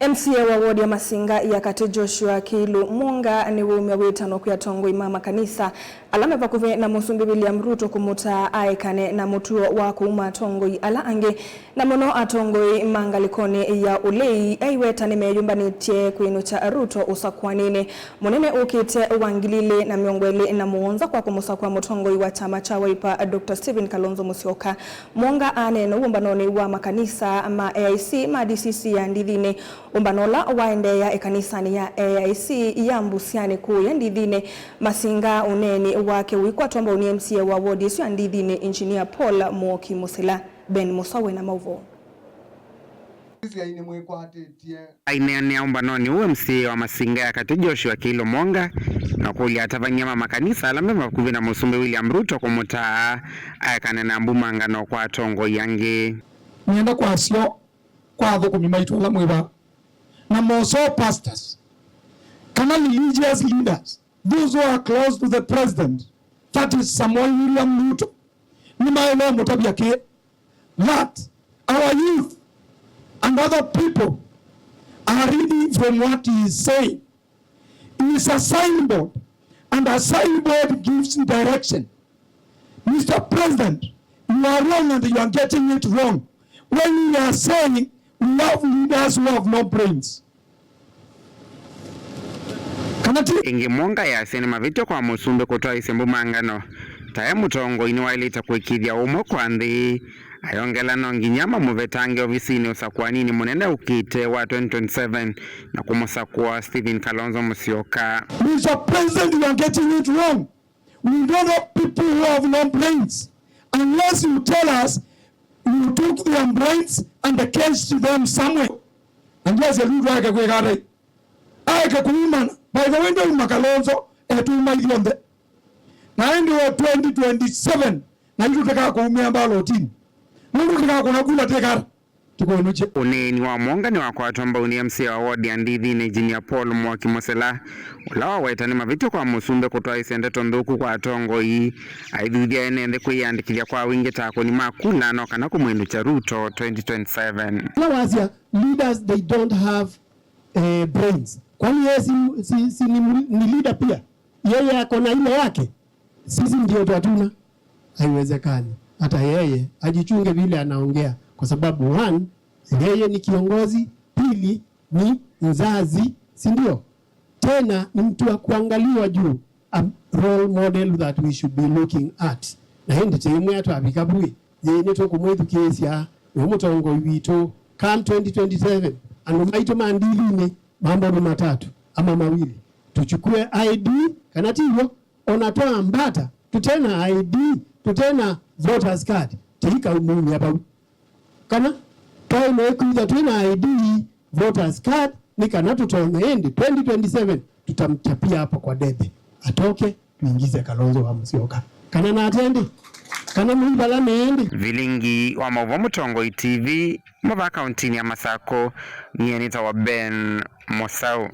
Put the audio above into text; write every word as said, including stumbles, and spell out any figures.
M C A wa wodi ya Masinga ya Katĩ Joshua Kiilu Mwonga nĩwaumya wĩtano kwĩ atongoi ma makanisa ala me vakuvĩ na Mũsumbĩ William Ruto kũmũtaa aekane na mũtuo wa kũuma atongoi ala angĩ, na mũno atongoi ma ngalĩkonĩ ya ũlei aiweta nĩmeyũmbanĩtye kwĩnũkya Ruto ũsakũaninĩ mũnene ũkĩte wa ngili ilĩ na mĩongo ĩlĩ na mũonza kwa kũmũsakũa mũtongoi wa kyama kya Wiper, Doctor Stephen Kalonzo Musyoka. Mwonga aneena ũmbanonĩ wa makanisa ma A I C ma D C C ya Ndithinĩ, ũmbano ũla waendeea ĩkanisanĩ ya A I C ya Mbusyani kũũya Ndithinĩ. Masinga ũneeni wake ũikwatwa mbau nĩ M C A wa wodi ĩsu ya Ndithinĩ, Engineer Paul Mwoki Mũsila. Ben Mũswa wĩna maũvoo. Aineena ũmbanonĩ ũũ, M C A wa Masinga ya Katĩ Joshua Kiilu Mwonga na kũlya atavany'a ma makanisa ala me vakuvĩ na Mũsumbĩ William Ruto kũmũtaa aekane na mbumangano kwa atongoi angĩ. Nĩenda kwasya kwa athũkũmi maitũ ala mwĩ vaa, na moso pastors, kana religious leaders, those who are close to the president, that is Samoei William Ruto, nĩmaĩle mũtavya kĩ, that our youth and other people are reading from what he is saying. He is a signboard, and a signboard gives direction. Mister President, you are wrong and you are getting it wrong when you are saying we have leaders who have no brains. Kana ti? Ĩngĩ, Mwonga yasya nĩ mavĩtyo kwa mũsumbĩ kũtwaĩsya mbumangano. Ta e mũtongoi nĩwaĩlĩte kũĩkĩĩthya ũmwe kwa nthĩ. Ayongela no nginya mamũvetange ovisinĩ ũsakũaninĩ mũnene ũkĩte wa twenty twenty-seven na kũmũsakũa Stephen Kalonzo Musyoka. Mister President, you are getting it wrong. We don't have people who have no brains unless you tell us you took their brains and caged them somewhere. And yes, Ruto aeke kwĩka ata? Aeke kũumana. By the way, ndauma Kalonzo, etuma ithyonthe. Na ĩndĩ wa twenty twenty-seven, na itũ tũkakũumĩa mbalotini. Nũndũ tũkakũna kula tĩkara. Tũkũnũkye. Ũneeni wa Mwonga nĩwakwatwa mbau nĩ M C A wa wodi ya Ndithinĩ, Engineer Paul Mwoki Mũsila, ũla waweta nĩ mavĩtyo kwa mũsumbĩ kũtwaĩsya ndeto nthũku kwa atongoi, aithuthya ene nthĩ kwĩyĩandĩkĩthya kwa wingĩ ta akũni ma kula no kana kũmwĩnũkya Ruto twenty twenty-seven. Ũla wasya, leaders, they don't have, eh, brains. Kwani yeye si, si, si ni, ni leader pia? Yeye ako na ile yake? Sisi ndio twatuna. Haiwezekani. Hata yeye ajichunge vile anaongea, kwa sababu one, yeye ni kiongozi, pili, ni mzazi, si ndio? Tena ni mtu wa kuangaliwa juu, a role model that we should be looking at. Na ĩndĩ tĩmwe atwavika vui, yĩĩ nĩtũkũmwĩthukĩĩsya we mũtongoi witũ come twenty twenty-seven, andũ maitũ ma Ndithinĩ, mambo ni matatu ama mawili. Tuchukue I D, kana ti w'o? Ona twambata tũte na I D, tũte na voters card, tĩikaumumya vau. Kana twaĩle kwĩthwa twĩ na I D, voters card, nĩ kana tũtonye ĩndĩ twenty twenty-seven tutamchapia hapo kwa debe, atoke, tuingize Kalonzo wa Musyoka. Kana nate ĩndĩ? Kana mũivala nĩ ĩndĩ? Vilingi wa maũvoo Mũtongoi T V, mava kauntinĩ ya Masakũ, nyie nĩtawa Ben Mũsaũ.